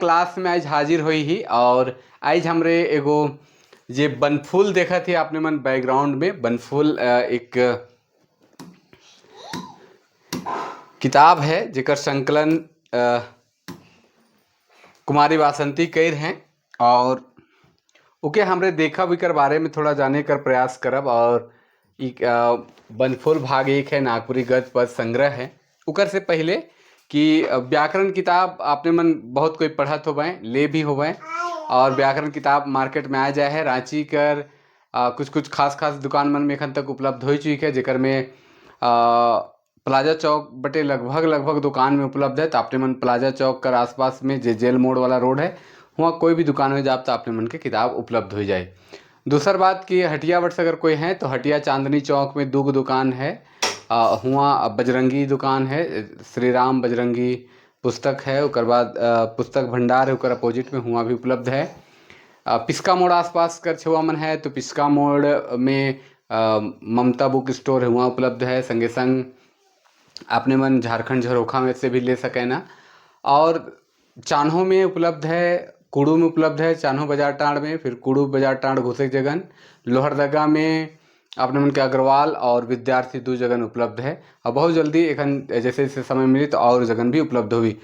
क्लास में आज हाजिर हुई ही और आज हमरे एगो जे बनफूल देखत ही आपने मन बैकग्राउंड में बनफूल एक किताब है जेकर संकलन कुमारी वासंती कैर हैं और ओके हमरे देखा भी कर बारे में थोड़ा जाने कर प्रयास करब। और एक बनफूल भाग एक है, नागपुरी गद्य पद संग्रह है। उकर से पहले कि व्याकरण किताब आपने मन बहुत कोई पढ़त होबे, ले भी होबे और व्याकरण किताब मार्केट में आ जाए है। रांची कर कुछ कुछ खास खास दुकान मन में एखन तक उपलब्ध हो चुकी है, जेकर में प्लाजा चौक बटे लगभग लगभग दुकान में उपलब्ध है। तो आपने मन प्लाजा चौक कर आसपास में जे जेल मोड़ वाला रोड है वहाँ कोई भी दुकान में जाब तो आपने मन के किताब उपलब्ध हो जाए। दूसर बात कि हटिया वर्ष अगर कोई है तो हटिया चांदनी चौक में दो दुकान है, हुआ बजरंगी दुकान है, श्री राम बजरंगी पुस्तक है, उकर बाद पुस्तक भंडार है उकर अपोजिट में हुआ भी उपलब्ध है। पिस्का मोड़ आसपास कर छुआ मन है तो पिस्का मोड़ में ममता बुक स्टोर है वहाँ उपलब्ध है। संगे संग आपने मन झारखंड झरोखा में से भी ले सके ना। और चान्हो में उपलब्ध है, कुड़ू में उपलब्ध है, चान्हो बाजार टाण में, फिर कुड़ू बाजार टाण घुसे जगन, लोहरदगा में आपने मन के अग्रवाल और विद्यार्थी दो जगन उपलब्ध है। और बहुत जल्दी एखन जैसे जैसे समय मिली तो और जगन भी उपलब्ध हुई।